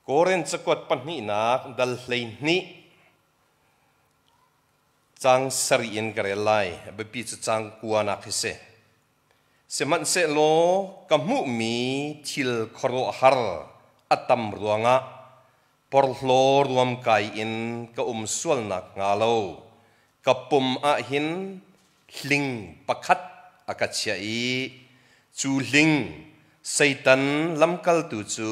Korin cakuat pahnihnak dal 12 caang 7 in ka rel lai. A biapi cu caang 9 nak hi si. Sihmanhsehlaw ka hmuhmi thil khuaruahhar a tam ruangah porhlaw ruamkai in ka um sualnak hnga lo ka pum ah hin hling pakhat a ka chiah i cu hling Satan lamkaltu cu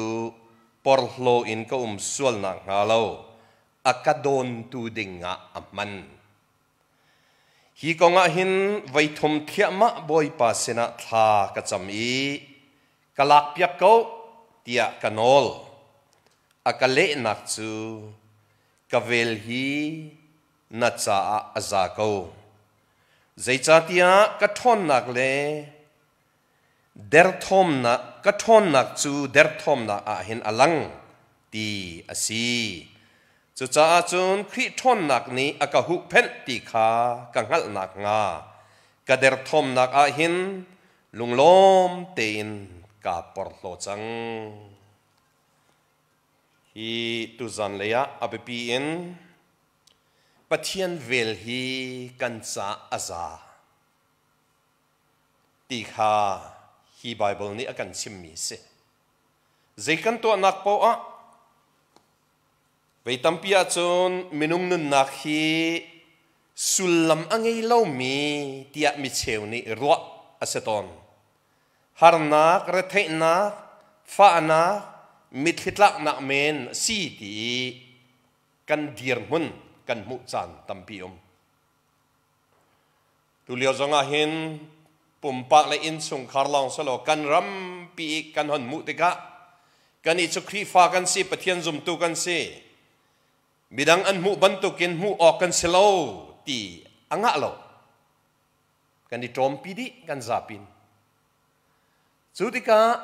porhlaw in ka um sualnak hnga lo a ka dawntu dingah a hman. Hi kongah hin voithum thliahmah Bawipa sinah thla ka cam i ka lakpiak ko tiah ka nawl. A ka lehnak cu ka vel hi na caah a za ko. Zeicahtiah ka ṭhawnnak le derthawmnak ka ṭhawnnak cu derthawmnak ah hin a lang ti a si. Cucaah cun Khrih ṭhawnnak nih a ka huhphenh ti kha ka hngalh nakhnga ka derthawmnak ah hin lunglawm tein kaa porhlaw cang. Hi tuzan lei ah a biapi in Pathian vel hi kan caah a za ti kha hi Baibal nih a kan chimmi a si. Zei kan tuahnak paoh ah vei tampi ahcun minung nunnak hi sullam a ngei lomi tiah micheu nih ruah a si tawn. Harnak, retheihnak, fahnak, mitthli tlaknak men a si ti i kan dirhmun kan hmuh caan tampi um. Tulio zong ah hin pumpak le innchungkhar lawng selaw kan rampi i kan hon hmuh tikah kannih cu Khrihfa kan si, Pathian zumtu kan si. Midang an hmuh bantukin hmuh awk kan si lo ti a ngah lo. Kan i ṭawmpi dih kan zapin. Cu tikah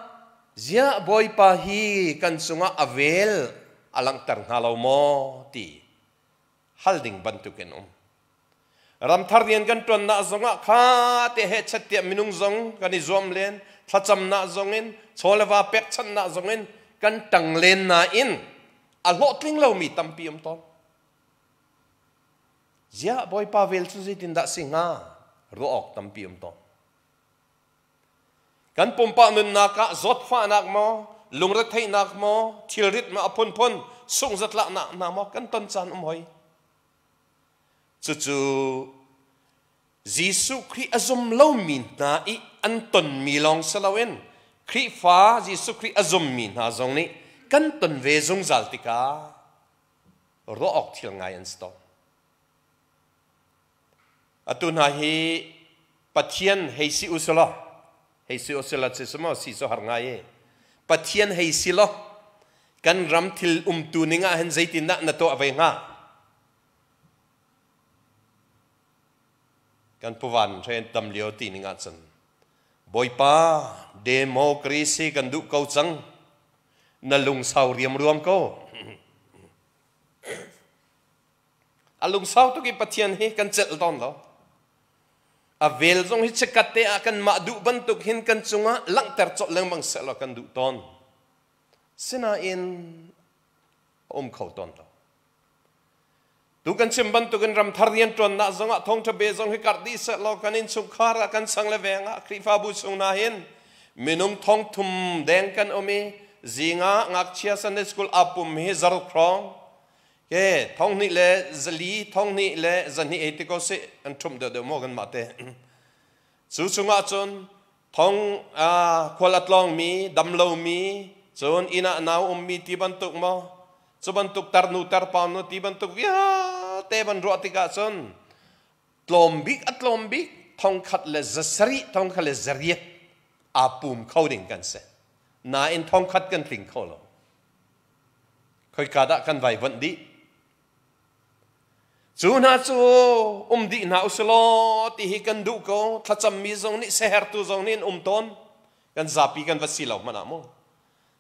ziah Bawipa hi kan cungah a vel a langhter hnga lo maw ti hal ding bantukin um. Ramthar rian kan ṭuannak zongah kha te he chet tiah minung zong kan i zuam len, thlacamnak zongin, chaw le va pekchanhnak zongin kan ṭang len nain a hlawhtling lomi tampi um tawn. Ziah Bawipa vel cu zeitindah si hnga? Ruah awk tampi um tawn. Kan pumpak nunnak ah zawtfahnak maw, lungretheihnak maw, thilrit maw a phunphun, sungzatlaknak hna maw kan ton caan um hoi. Cucu Jesuh Khrih a zum lomi hna i an tonmi lawng si loin Khrihfa Jesuh Khrih a zummi hna zong nih kan ton ve zungzal tikah ruah awk thil ngai an si tawn. Atu hna hi Pathian hei si u selaw, hei si u selaw ci si maw si cu har ngai i Pathian hei si law kan ram thil umtu ning ah hin zeitindah na tuah ve hnga? Kan puvan hren tam lio ti ning ahcun Bawipa democracy kan duh ko cang na lungsau riamruam ko. A lungsau tuk i Pathian hi kan celh tawn lo. A vel zong hi chikkhat te ah kanmah duh bantuk hin kan cungah langhter colh lengmang sehlaw kan duh tawn. Sinain a um kho tawn lo. Tu kan chim bantukin ramthar rianṭuannak zongah thawngṭha be zong hi karh dih sehlaw kan innchungkhar ah kan sang le veng ah Khrihfabu chung hna hin minung 3,000 deng kan um i zingah ngakchia Sunday school aa pum hi 600 hrawng Ke 2400 2400 ei ti ko sih an ṭhumh deuhdeuh maw kanmah te. Cu chungah cun thong khual a tlawngmi, damlomi, cun inn ah nau ummi ti bantuk maw, cu bantuk tarnu tarpa nu ti bantuk vialte van ruah tikah cun tlawm bik a tlawm bik 1700 1800 aa pum kho ding kan si. Nain 1000 kan tling kho lo. Khoika dah kan vaivuanh dih? Cu hna cu um dih hna usilaw ti hi kan duh ko. Thlacammi zong nih sehertu zong nih an um tawn. Kan zapi kan va si lo hmanh ah mu.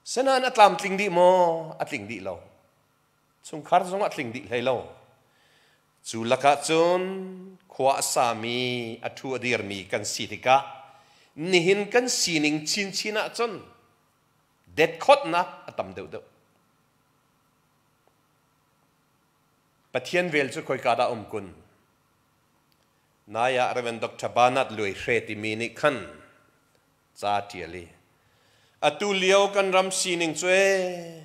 Sinain a tlamtling dih maw? A tling dih lo. Chungkhar zong a tling dih hlei lo. Cu lakah cun khua a sami, a ṭhu a dirmi kan si tikah nihin kan sining chinchin ahcun detkhawtnak a tam deuhdeuh. Pathian vel cu khoika dah um kun? Nai ah Rev. Dr. Bernard Luai Hre timi nih khan ca ṭial i atu lio kan ram sining cu ee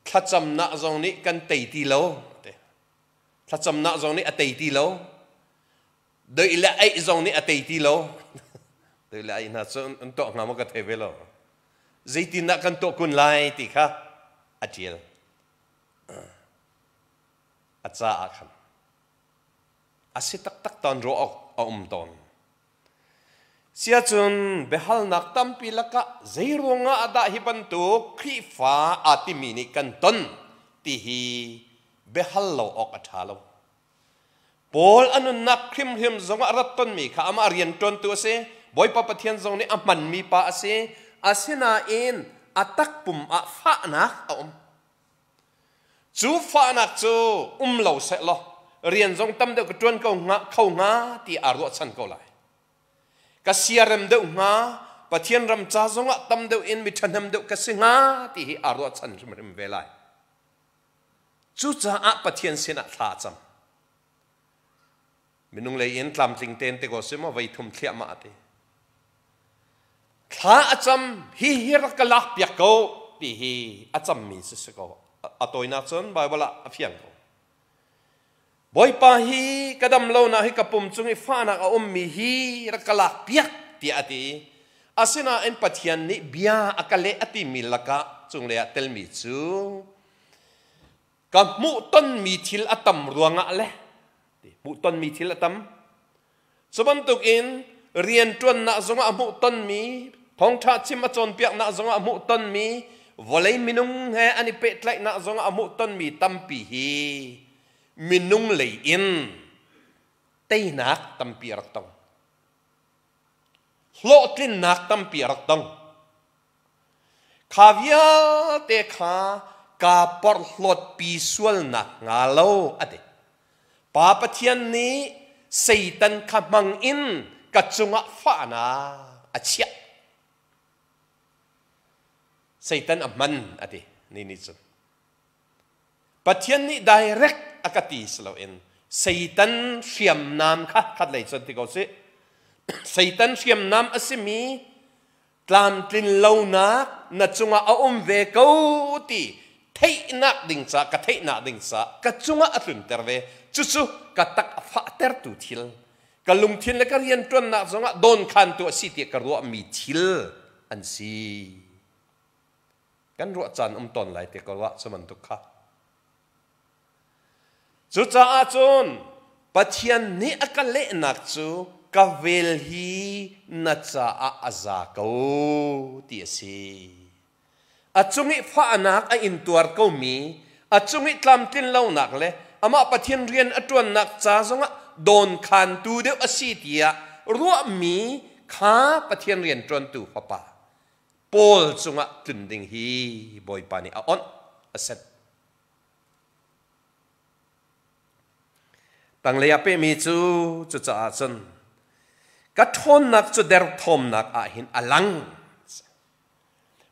thlacamnak zong nih kan tei ti lo te. Thlacamnak zong nih a tei ti lo. Doih le aih zong nih a tei ti lo. Doih le aih hna cu an tuah hnga maw ka thei ve lo. Zeitindah kan tuah kun lai ti kha a ṭial. A caah khan a si taktak tawn ruah awk a um tawn. Siacun biahalnak tampi lakah zeiruangah dah hi bantuk Khrihfa aa timi nih kan ton ti hi biahal lo awk a ṭha lo. Paul a nunnak hrimhrim zongah a rat tonmi kha amah rianṭuantu a si. Bawipa Pathian zong nih a hmanmi pa a si. Asinain a takpum ah fahnak a um. Cu fahnak cu um lo sehlaw rian zong tam deuh ka ṭuan ko hnga kho hnga ti aa ruahchan ko lai. Ka siarem deuh hnga, Pathian ram ca zongah tam deuh in mi ṭhahnem deuh ka si hnga ti hi aa ruahchan hrimhrim ve lai. Cucaah Pathian sinah thla a cam. Minung lei in tlamtling tein te ko si maw vei thum thliahmah a ti. Thla a cam hi hi rak ka lak piak ko ti hi a cammi si si ko. A tawinak cun Bible ah a fiang ko. Bawipa hi ka dam lonak hi ka pum cung i fahnak a ummi hi rak ka lak piak tiah a ti. Asinain Pathian nih bia a ka leh a timi lakah cunglei ah telmi cu ka hmuhtonmi thil a tam ruangah le hmuhtonmi thil a tam cu bantukin rianṭuannak zongah a hmuhtonmi thawngṭha chim a cawnpiaknak zongah a hmuhtonmi vawlei minung he an i pehtlaihnak zongah a hmuhtonmi tampi hi minung lei in teinak tampi a rak tong hlawhtlinnak tampi a rak tong Kha vialte kha kaa porhlawtpi sual nakhnga lo a ti. Pa Pathian nih Satan kha hmang in ka cungah fahnak a chiah. Satan a hman a ti ni nih cun. Pathian nih direct a ka ti si loin Satan hriamnam kha khat lei cun ti ko sih. Satan hriamnam a simi tlamtlin lonak na cungah a um ve ko ti theihnak ding ca ka theihnak ding ca ka cungah a tlunter ve. Cucu ka tak a fahtertu thil, ka lungthin le ka rianṭuannak zongah dawnkhantu a si tiah ka ruahmi thil an si. Kan ruah caan um tawn lai te ko ruah cu bantuk kha. Cucaah cun Pathian nih a ka lehnak cu ka vel hi na caah a za ko ti a si. A cung i fahnak a intuar komi, a cung i tlamtlin lonak le amah Pathian rian a ṭuannak ca zongah dawnkhantu deuh a si tiah ruahmi kha Pathian rian ṭuantu fapa Paul cungah tlun ding hi Bawipa nih a onh, a set. Tanglei ah pehmi cu cucaah cun ka ṭhawnnak cu derthawmnak ah hin a lang.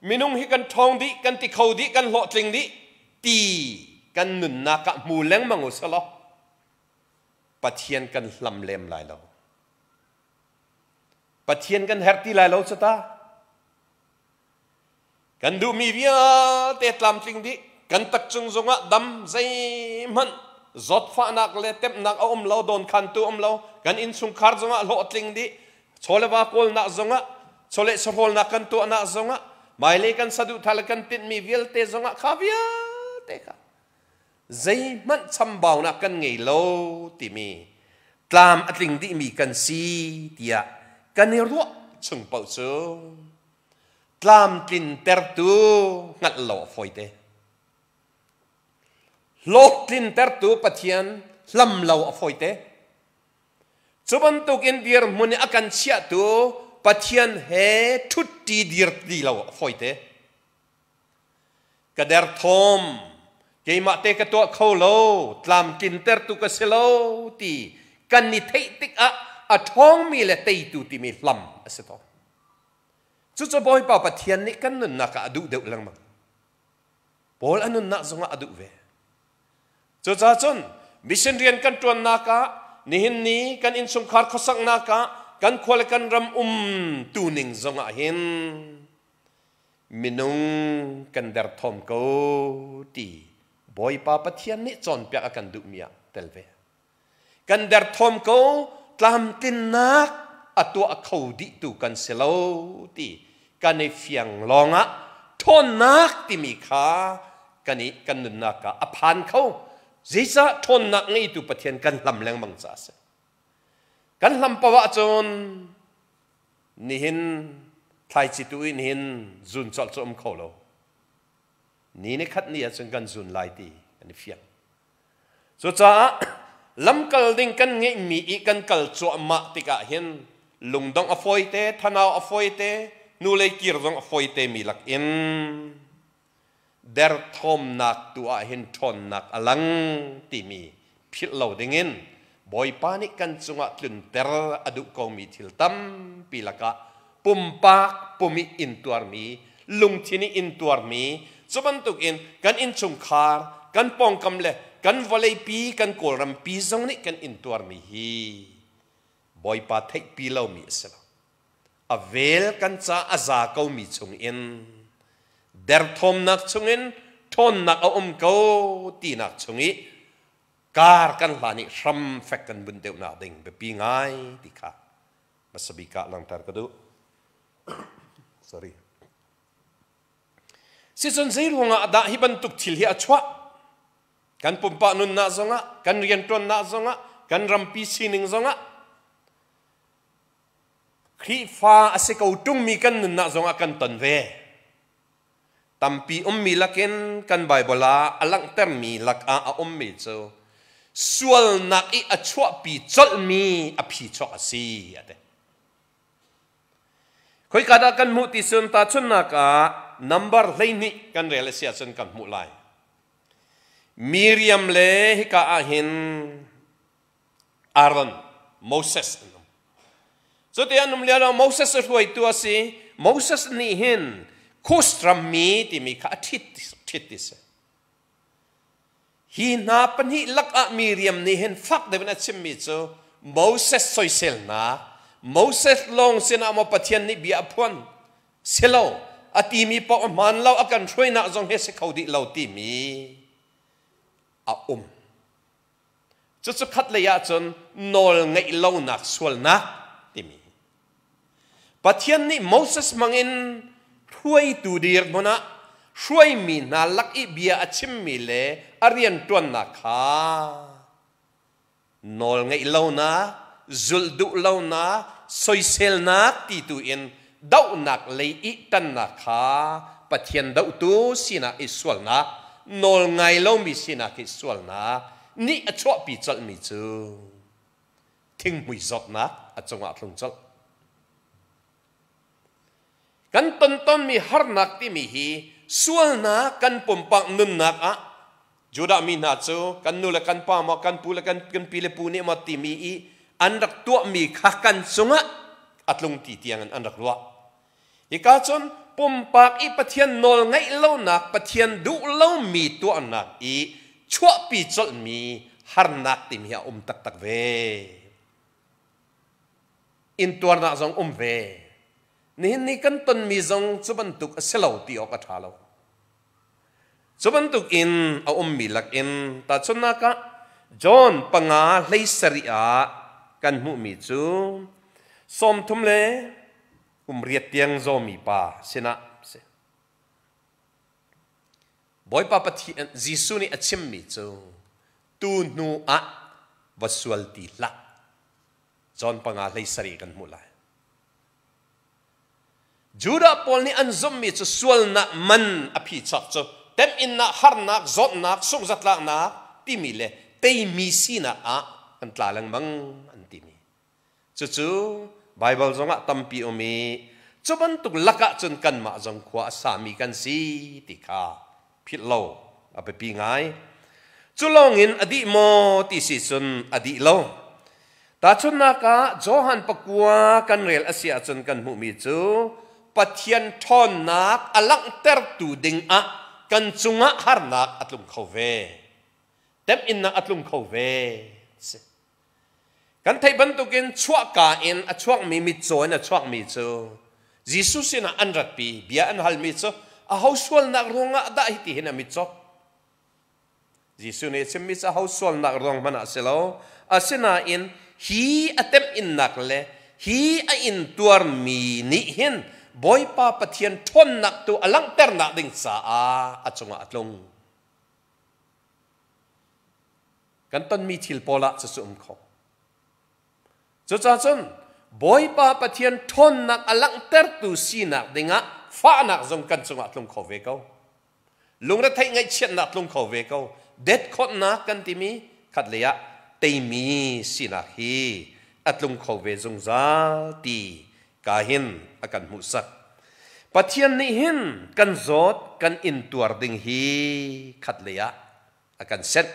Minung hi kan ṭhawng dih, kan ti kho dih, kan hlawhtling dih ti kan nunnak ah hmu lengmang u selaw Pathian kan hlam lem lai lo. Pathian kan herh ti lai lo cu ta. Kan duhmi vialte tlamtling dih, kan takcung zongah dam zeihmanh zawtfahnak le temhnak a um lo, dawnkhantu um lo, kan innchungkhar zongah hlawhtling dih, chawleva kawlnak zongah, chawleh sahrawlnak kan tuahnak zongah, hmailei kan saduhthah le kan tinhmi vialte zongah kha vialte kha zeihmanh chambaunak kan ngei lo timi tlam a tling dihmi kan si tiah kan i ruah chung paoh cu tlamtlintertu hngalh lo a fawite. Hlawhtlintertu Pathian hlam lo a fawite. Cu bantukin dirhmun i a kan chiahtu Pathian he ṭhutti dir ti lo a fawite. Ka derthawm, keimah te ka tuah kho lo, tlamtlintertu ka si lo ti kan i theih tikah a ṭhawngmi le teitu timi hlam a si tawn. Cucu Bawipa Pathian nih kan nunnak ah a duh deuh lengmang. Paul a nunnak zongah a duh ve. Cucaah cun Mission rian kan ṭuannak ah, nihin ni kan innchungkhar khuasaknak ah, kan khua le kan ram um tu ning zongah hin minung kan derthawm ko ti Bawipa Pathian nih cawnpiak a kan duhmi ah tel ve. Kan derthawm ko, tlamtlinnak a tuah kho dihtu kan si lo ti kan i fiang lawngah ṭhawnnak timi kha kan i kan nunnak ah a phan kho. Zeicah ṭhawnnak ngeitu Pathian kan hlam lengmang caah a si. Kan hlam paoh ahcun nihin thlaici tu in hin zun colh cu um kho lo. Ni ni khat ni ahcun kan zun lai ti kan i fiang. Cucaah lamkal ding kan ngeihmi i kan kal cuahmah tikah hin lungdongh a fawite, thanau a fawite, hnulei kir zong a fawite mi lakin derthawmnak tu ah hin ṭhawnnak a lang timi philh lo dingin Bawipa nih kan cungah tlunter a duh komi thil tampi lakah pumpak pum i intuarmi, lungthin i intuarmi, cu bantukin kan innchungkhar, kan pawngkam le kan vawleipi, kan Kawlrampi zong nih kan intuarmi hi Bawipa theihpi lomi a si lo. A vel kan ca a za komi chungin derthawmnak chungin ṭhawnnak a um ko tinak chung i kar kan hlan i hram fek kan bunh deuhnak ding biapi ngai ti kha hmasa bik ah langhter ka duh. Sorry. Sicun zei ruangah dah hi bantuk thil hi a chuah? Kan pumpak nunnak zongah, kan rianṭuannak zongah, kan rampi sining zongah, Khrihfa a si ko ṭungmi kan nunnak zongah kan ton ve. Tampi ummi lakin kan Baibal ah a langhtermi lakah a ummi cu sualnak i a chuahpi colhmi a phichuak a si a ti. Khoika dah kan hmuh ti cun tahchunhnak ah number 12 kan rel a si ahcun kan hmuh lai. Miriam le hika ah hin Aaron, Moses an um. Cuti an um lio ah Moses a hruaitu a si. Moses nih hin Kush rammi timi kha a ṭhit ṭhit ti si. Hi hna pahnih lakah Miriam nih hin fak deuh in a chimmi cu Moses soiselnak, Moses lawng sinah maw Pathian nih bia a phuan? Si lo, a timi paoh a hmaan lo, a kan hruainak zong hi a si kho dih lo timi a um. Cucu khatlei ahcun nawl ngeih lonak sualnak timi. Pathian nih Moses hmangin hruaitu dirhmun ah hruaimi hna lak i bia a chimmi le a rianṭuannak kha nawl ngeih lonak, zulh duh lonak, soiselnak ti tu in dohnak lei i ṭannak kha Pathian dohtu sinak i sualnak, nawl ngai lomi sinak i sualnak nih a chuahpi colhmi cu thinghmui zawtnak a cungah tlung colh. Kan ton tonmi harnak timi hi sualnak kan pumpak nunnak ah Judah mi hna cu kan nu le kan pa maw kan pu le kan pi le pu nih maw timi i an rak tuahmi kha kan cungah a tlung ti tiangin an rak ruah. Hika cun pumpak i Pathian nawl ngaih lonak, Pathian duh lomi tuahnak i chuahpi colhmi harnak timi hi a um taktak ve. Intuarnak zong um ve. Nihin ni kan tonmi zong cu bantuk a si lo ti awk a ṭha lo. Cu bantuk in a ummi lakin tahchunhnak ah John 5:17 ah kan hmuhmi cu 38 tiang zawmi pa sinah a si. Bawipa Pathian Jesuh nih a chimmi cu tu hnu ah va sual ti hlah. John 5:17 kan hmuh lai. Judah pawl nih an zumhmi cu sualnak man a phichuak cu temhinnak, harnak, zawtnak, sungzatlaknak timi le teimi sinak ah kan tla lengmang an timi. Cucu Baibal zongah tampi um i cu bantuk lakah cun kanmah zong khua a sami kan si ti kha philh lo a biapi ngai. Cu lawngin a dih maw ti si cun a dih lo. Tahchunhnak ah Johan 9 kan rel a si ahcun kan hmuhmi cu Pathian ṭhawnnak a langhtertu dingah kan cungah harnak a tlung kho ve. Temhinnak a tlung kho ve. Si. Kan theih bantukin chuahka in a chuakmi mitcaw in a chuakmi cu Jesuh sinah an ratpi bia an halmi cu aho sualnak ruangah dah hiti hin a mitcaw? Jesuh nih a chimmi cu aho sualnak ruang hmanh ah a si lo. Asinain hi a temhinnak le hi a intuarmi nih hin Bawipa Pathian ṭhawnnak tu a langhternak ding caah a cungah a tlung. Kan tonmi thil pawl ah cucu um kho. Cucaah cun Bawipa Pathian ṭhawnnak a langhtertu sinak dingah fahnak zong kan cungah tlung kho ve ko. Lungretheih ngaihchiatnak tlung kho ve ko. Detkhawtnak kan timi khatlei ah teimi sinak hi a tlung kho ve zungzal ti ka hin a kan hmuhsak. Pathian nih hin kan zawt kan intuar ding hi khatlei ah a kan senh.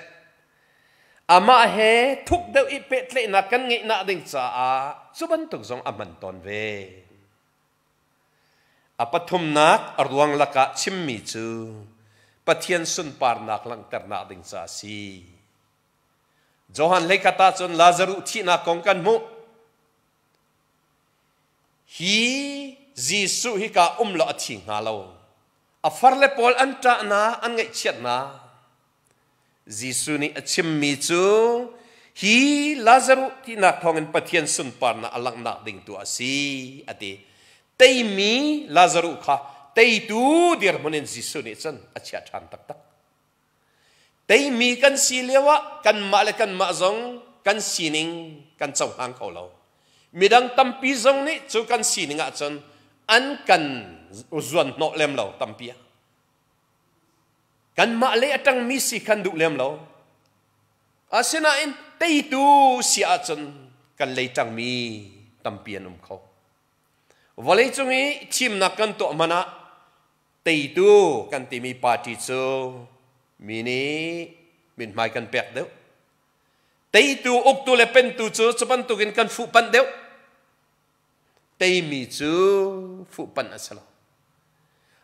Amah he thuk deuh i pehtlaihnak kan ngeihnak ding caah cu bantuk zong a hman tawn ve. A pathumnak a ruang lakah chimmi cu Pathian sunparnak langhternak ding ca a si. Johan hleikhat ah cun Lazaruh thihnak kong kan hmuh. Hi Jesuh hika um law a thi hnga lo. A farle pawl an ṭahnak, an ngaihchiatnak. Jesuh nih a chimmi cu hi Lazaruh tinak thawngin Pathian sunparnak a langhnak ding tu a si a ti. Teimi Lazaruh kha teitu dirhmun in Jesuh nih cun a chiah ṭhan taktak. Teimi kan si lioah kanmah le kanmah zong kan sining kan cohlang kho lo. Midang tampi zong nih cu kan sining ahcun an kan zuan hnawh lem lo tampi ah. Kanmah lei a ṭangmi si khan duh lem lo. Asinain teitu si ahcun kan lei ṭangmi tampi an um kho. Vawleicung i thimnak kan tuah hmanh ah teitu kan timi party cu mi nih mithmai kan pek deuh. Teitu uktu le pentu cu cu bantukin kan fuhpanh deuh. Teimi cu fuhpanh a si lo.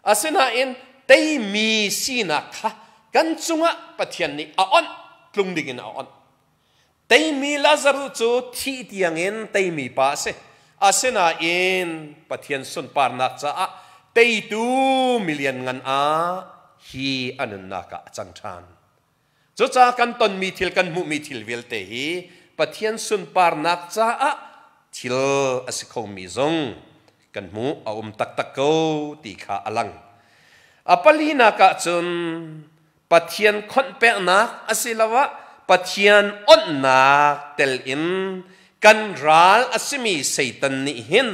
Asinain teimi sinak kha kan cungah Pathian nih a onh, tlung dingin a onh. Teimi Lazaruh cu thih tiangin teimi pa a si. Asinain Pathian sunparnak caah teitu milian ngan ah hi a nunnak ah a cang ṭhan. Cucaah kan tonmi thil, kan hmuhmi thil vialte hi Pathian sunparnak caah thil a si khomi zong kan hmuh a um taktak ko ti kha a lang. A palinak ah cun Pathian khonhpeknak asiloah Pathian onhnak tel in kan ral a simi Satan nih hin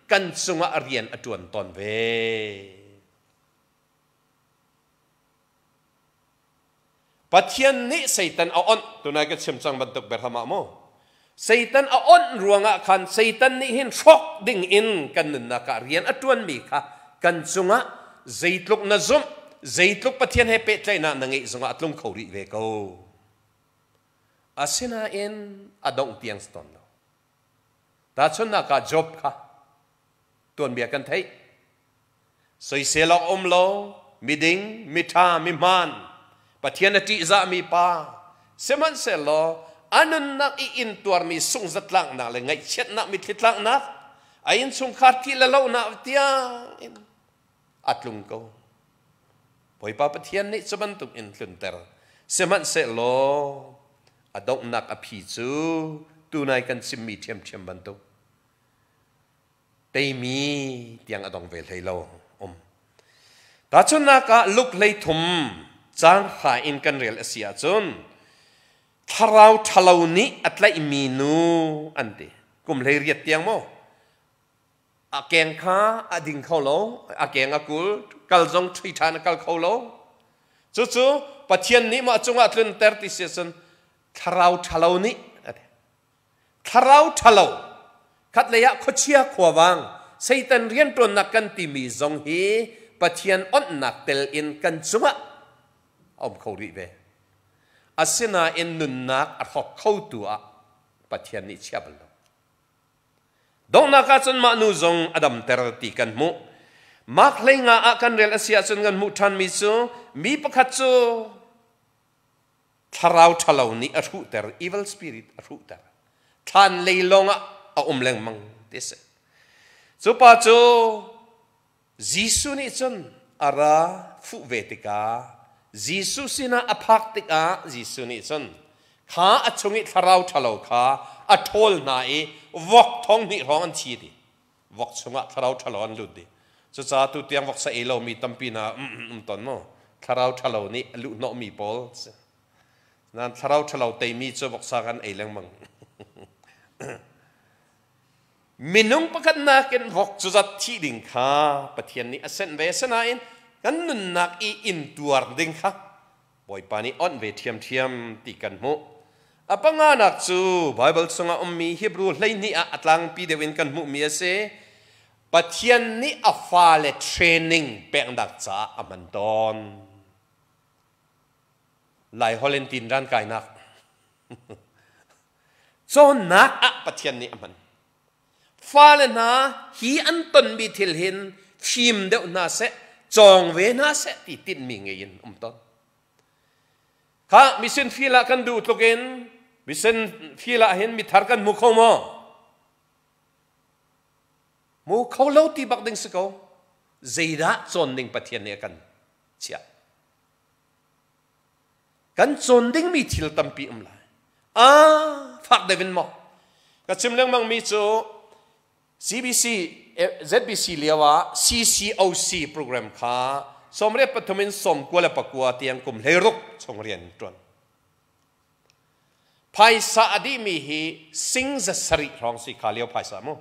kan cungah rian a ṭuan tawn ve. Pathian nih Satan a onh tunai ka chim cang bantuk berham ah mu Satan a onh ruangah khan Satan nih hin hrawk ding in kan nunnak ah rian a ṭuanmi kha kan cungah zeitluk na zumh zeitluk Pathian he pehtlaihnak na ngeih zongah a tlung kho rih ve ko asinain a dongh tiang si tawn lo tahchunhnak ah Job kha tuanbia kan theih Soisel awk um lo, miding, miṭha, mihmaan, Pathian a ṭihzahmi pa, sihmanhsehlaw a nunnak i intuarmi sungzatlaknak le ngaihchiatnak mitthli tlaknak, a innchungkhar thih le lohnak tiang in a tlung ko. Bawipa Pathian nih cu bantuk in tlunter. Sihmanhsehlaw a donghnak a phi cu tunai kan chimmi ṭhiamṭhiam bantuk teimi tiang a dong ve hlei lo um. Tahchunhnak ah Luke 13 caang hra in kan rel a si ahcun thlarau ṭhalo nih a tlaihmi nu an ti. Kum 18 tiang maw? A keng kha a ding kho lo, a keng a kul, kal zong ṭhui ṭhan a kal kho lo. Cucu Pathian nih mah cungah tlunter ti si ahcun thlarau ṭhalo nih a ti. Thlarau ṭhalo khatlei ah khuachia khuavang Satan rianṭuannak kan timi zong hi Pathian onhnak tel in kan cungah a um kho rih ve. Asinain nunnak a hrawk khotu ah Pathian nih chia bal lo. Donghnak ah cun mah nu zong a damter ti kan hmuh. Mark 15 ah kan rel a si ahcun kan hmuh ṭhanmi cu mi pakhat cu. Thlarau ṭhalo nih a hruhter, evil spirit a hruhter. Thlan lei lawngah a um lengmang ti a si. Cu pa cu Jesuh nih cun a ra fuh ve tikah Jesuh sinah a phak tikah Jesuh nih cun kha a chung i thlarau ṭhalo kha a ṭhawl hna i vok thong hnih hrawng an thi ti. Vok chungah thlarau ṭhalo an lut dih. Cucaah tu tiang voksa ei lomi tampi hna um ton mu. Thlarau ṭhalo nih a luhhnawhmi pawl si. Nain thlarau ṭhalo teimi cu voksa kan ei lengmang. Minung pakhat nakin vok cu zat thih ding kha Pathian nih a senh ve. Asinain kan nunnak i intuar ding kha Bawipa nih onh ve ṭhiamṭhiam ti kan hmuh. A panganak cu Baibal chungah ummi Hebrew 12 ah a tlangpi deuh in kan hmuhmi a si. Pathian nih a fale training peknak caah a hman tawn. Lai holh in tin ran kainak. Cawnnak ah Pathian nih a hman. Fale hna hi an tonmi thil hin fim deuh hna seh, cawng ve hna seh ti tinhmi ngei in um tawn. Kha mission field ah kan duh tluk in mission field ah hin mithar kan hmu kho maw? Hmu kho lo ti bak ding si ko. Zeidah cawn ding Pathian nih a kan chiah? Kan cawn dingmi thil tampi um lai. Ah, fak deuh in maw? Ka chim lengmang mi cu CBC ZBC lio ah CCOC program kha 93 in 99 tiang kum 16 chung rian ṭuan. Phaisa a dihmi hi sing 700 hrawng si kha lio phaisa mu.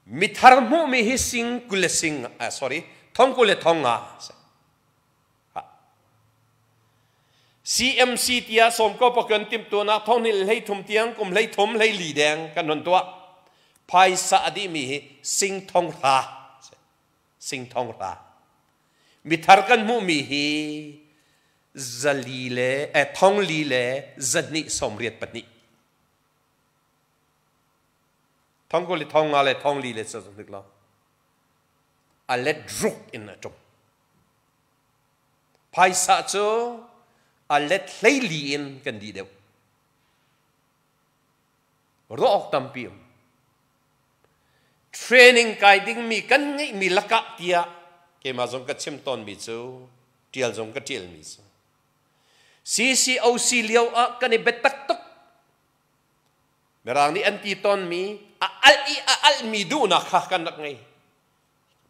Mithar hmuhmi hi sing 20 le sing sorry thong 20 le thong nga si. CMC tiah sawm ko pakan timhtuahnak thong hnih 13 tiang kum 13 14 deng kan hun tuah. Phaisa a dihmi hi sing thong hra sing thong hra. Mithar kan hmuhmi hi zali le thong li le zahnih 94. Thong 20 le thong nga le thong li le sa lo. A let ruk in a ṭum. Phaisa cu a let 14 in kan dih deuh. Ruah awk tampi um. Training kai dingmi kan ngeihmi lakah tiah keimah zong ka chim tawnmi cu ṭial zong ka ṭialmi cu CCOC lio ah kan i biatak tuk. Mirang nih an ti tawnmi a alh i a alhmi duhnak kha kan rak ngei.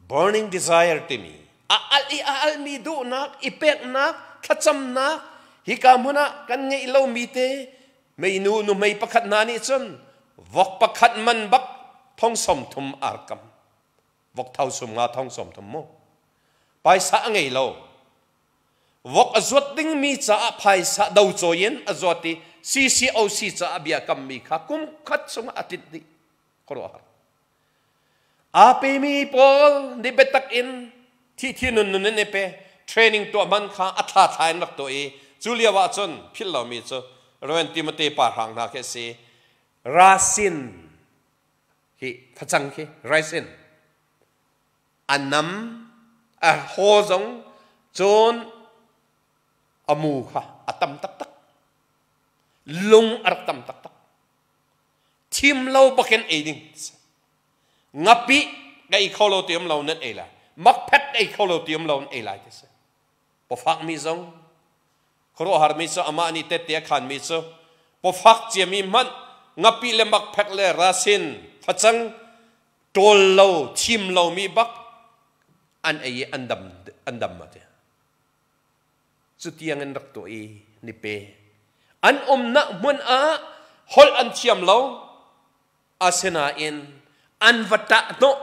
Burning desire timi a alh i a alhmi duhnak, i peknak, thlacamnak hika hmun ah kan ngeih lomi te meinu nuhmei pakhat hna nih cun vok pakhat man bak thong 30 arkam vok thau sum nga thong 30 mu paisa a ngei lo vok a zuat dingmi caah phaisa do cawi in a zuat i CCOC caah bia kammi kha kum khat chungah a tlinh dih khuaruahhar Aa pemi pawl nih biatak in thihthi nun nun in i pe. Training tuah hman kha a thla thla in rak tuah i cu lio ah cun philh lomi cu Reverend Timote pa hrang hna khi a si. Rasin hi facang khi raisin a nam a haw zong cun a mu kha a tam taktak lung a rak tam taktak Thim lo bakin ei ding. Ngapih ka ei kho lo ti um lo nan ei lai. Makphet ka ei kho lo ti um lo nan ei lai ti si. Pawfak mi zong khuaruahhar mi cu amah nih tette a khan mi cu pawfak ciami hmanh ngapih le makphek le rasin facang ṭawl lo thim lo mi bak an ei i an dam an dam ma ti. Cu tiang in rak tuah i ni pe. An umnak hmun ah holh an thiam lo. Asinain an va ṭah hnawh.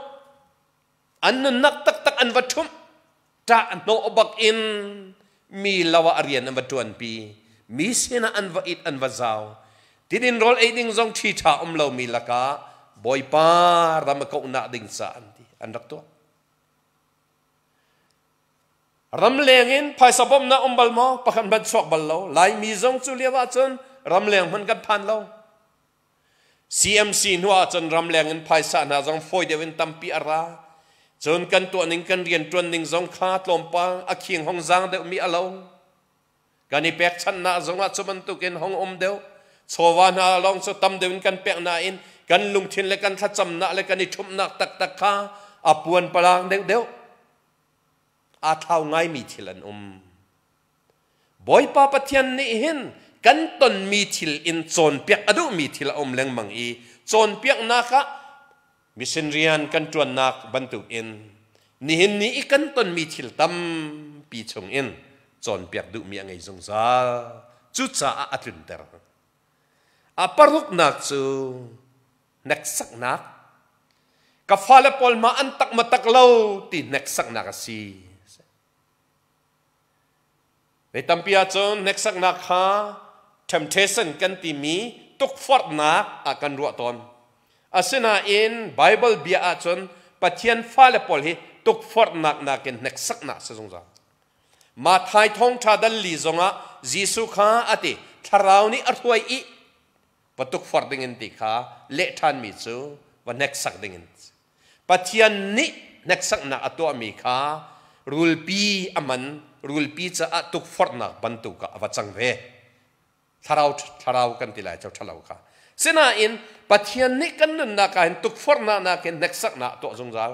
An nunnak taktak an va ṭhumh. Ṭah hnawh bak in mi lo ah rian an va ṭuanpi. Mi sinah an va it an va zau. Tidin rawl ei ding zong ṭhi ṭha um lomi lakah Bawipa ram a kauhnak ding ca an ti an rak tuah. Ramleng in phaisa bawmhnak um bal maw? Pakhat hmanh chuak bal lo. Laimi zong cu lio ahcun ramleng hmanh kan phan lo. CMC hnu ahcun ramleng in phaisa hna zong fawi deuh in tampi a ra. Cun kan tuah ning kan rianṭuan ning zong kha tlawmpal a khing hong zaang deuhmi a lo. Kan i pekchanhnak zongah cu bantukin hong um deuh. Chawva hna lawng cu tam deuh in kan pek nain kan lungthin le kan thlacamnak le kan i ṭhumhnak taktak kha a puan palang deuhdeuh. Aa thlau ngaimi thil an um. Bawipa Pathian nih hin kan tonmi thil in cawnpiak a duhmi thil a um lengmang i cawnpiaknak ah mission rian kan ṭuannak bantukin nihin ni i kan tonmi thil tampi chungin cawnpiak duhmi a ngei zungzal. Cucaah a tlunter. A paruknak cu hneksaknak. Ka fale pawl ma an tak ma tak lo ti hneksaknak a si. Voi tampi ahcun hneksaknak kha temptation kan timi tukforhnak ah kan ruah tawn. Asinain Baibal bia ahcun Pathian fale pawl hi tukforhnak nakin hneksaknak si zungzal. Matthai thawngṭha dal li zongah Jesuh kha a ti, Thlarau nih a hruai i va tukforh dingin ti kha leh ṭhanmi cu va hneksak dingin. Pathian nih hneksaknak a tuahmi kha rulpi a man, rulpi caah tukforhnak bantuk ah a va cang ve. Thlarau thlarau kan ti lai cu ṭhalo kha. Sinain Pathian nih kan nunnak ah hin tukforhnak nakin hneksaknak a tuah zungzal.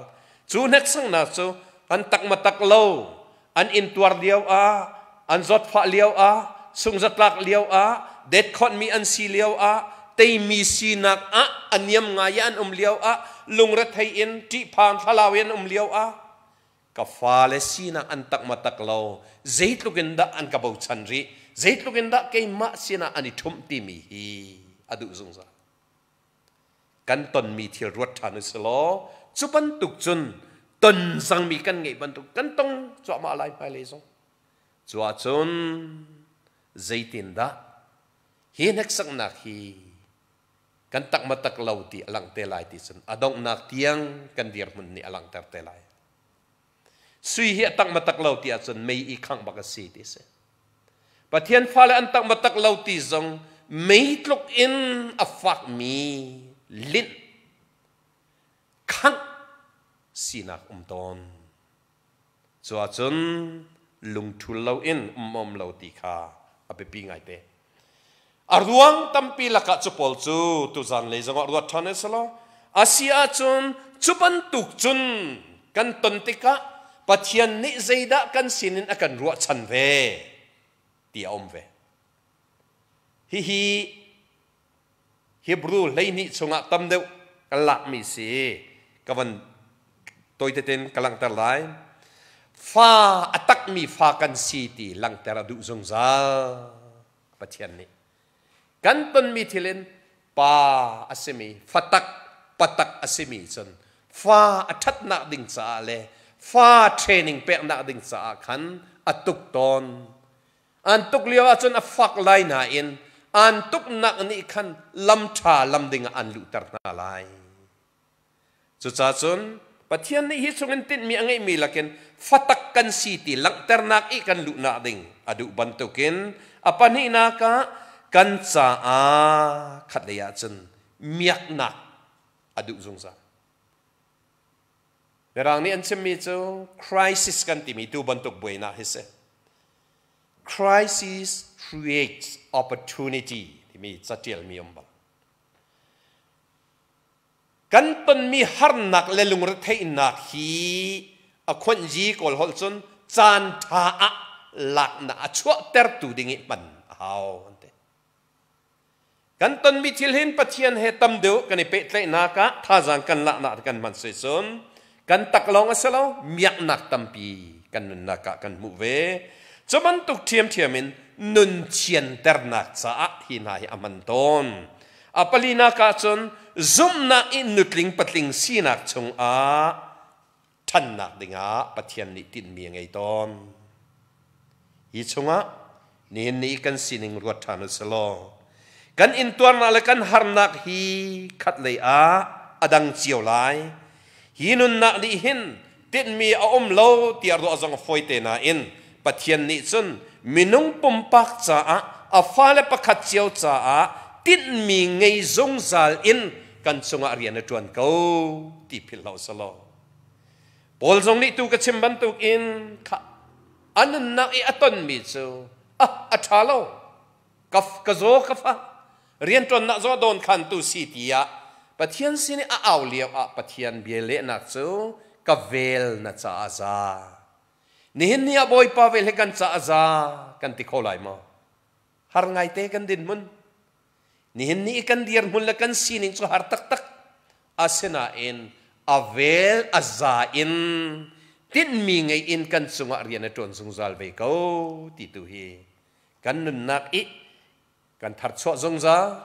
Cu hneksaknak cu an takmatak lo, an intuar lio ah, an zawtfah lio ah, sungzatlak lio ah, detkhonmi an si lio ah, teimi sinak ah a niam ngai i an um lio ah, lungrethei in ṭihphan thlalau in an um lio ah, ka fale sinak an takmatak lo, zeitluk in dah an ka bochan rih, zeitluk in dah keimah sinah an i ṭhumh timi hi a duh zungzal. Kan tonmi thil ruat ṭhan u silaw cu bantuk cun ton cangmi kan ngeih bantuk kan tong cuahmah lai hmailei zong. Cu ahcun zeitindah hi hneksaknak hi kan takmatak lo ti a langh te lai ti cun a donghnak tiang kan dirhmun nih a langhter te lai. Sui hi a takmatak lo ti ahcun mei i khangh bak a si ti a si. Pathian fale an takmatak lo ti zong mei tluk in a fakmi linh khangh sinak um tawn. Cu ahcun lungṭhul loin um um lo ti kha a biapi ngaite. A ruang tampi lakah cu pawl cu tuzan lei zongah ruat ṭhan a si lo. A si ahcun cu bantuk cun kan ton tikah Pathian nih zeidah kan sinin a kan ruahchan ve ti a um ve. Hihi Hebrew 12 chungah tam deuh kan lakmi si ka van tawite tein ka langhter lai. Fa a takmi fa kan si ti langhter a duh zungzal. Pathian nih kan tonmi thil in pa a simi fatak patak a simi cun fa a ṭhatnak ding caah le fa training peknak ding caah khan a tuk tawn. An tuk lio ahcun a fak lai nain an tuknak nih khan lam ṭha lam ding ah an luhter hna lai. Cucaah cun Pathian nih hi chungin tinhmi a ngeihmi lakin fatak kan si ti langhternak i kan luhnak ding a duh bantukin a pahnihnak ah kan caah khatlei ah cun miaknak a duh zungzal. Mirang nih an chimmi cu crisis kan timi tu bantuk buainak hi si. Crisis creates opportunity timi catialmi um bal. Kan tonmi harnak le lungretheihnak hi a khuanhzi Kawl holh cun caan ṭha ah laknak a chuahtertu ding i hman a hau an ti. Kan tonmi thil hin Pathian he tam deuh kan i pehtlaihnak ah thazaang kan laknak kan hman si cun kan taklawng a si lo, miaknak tampi kan nunnak ah kan hmuh ve. Cu bantuk ṭhiamṭhiam in nun thianternak caah hi hna hi a hman tawn. A palinak ah cun zumhnak i nutling patling sinak chungah ṭhannak dingah Pathian nih tinhmi a ngei tawn. Hi chungah nihin ni kan sining ruat ṭhan u silaw kan intuarnak le kan harnak hi khatlei ah a dang cio lai. Hi nunnak nih hin tinhmi a um lo tiah ruah zong a fawi te nain Pathian nih cun minung pumpak caah a fale pakhat cio caah tinhmi ngei zungzal in kan cungah rian a ṭuan ko ti philh hlah usalaw. Paul zong nih tu ka chim bantukin kha a nunnak i a tonmi cu Ah, a ṭha lo. Ka, ka zaw ka fa. Rianṭuannak zaw dawn khan tu si tiah Pathian sin i a au lio ah Pathian bia lehnak cu ka vel na caah za. Nihin ni ah Bawipa vel hi kan caah za kan ti kho lai maw? Har ngaite kan dinhmun. Nihin ni i kan dirhmun le kan sining cu har taktak. Asinain a vel a za in tinhmi ngei in kan cungah rian a ṭuan zungzal ve ko ti tu hi kan nunnak i kan tharchuah zungzal,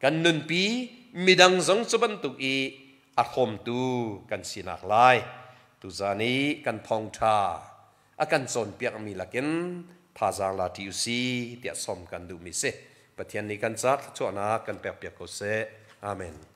kan nunpi, midang zong cu bantuk i a hrawmtu kan sinak lai tuzan i kan thawngṭha a kan cawnpiakmi lakin thazaang la ṭi usi tiah sawm kan duhmi si. Pathian nih kan ca thluachuahnak kan pekpiak ko seh. Amen.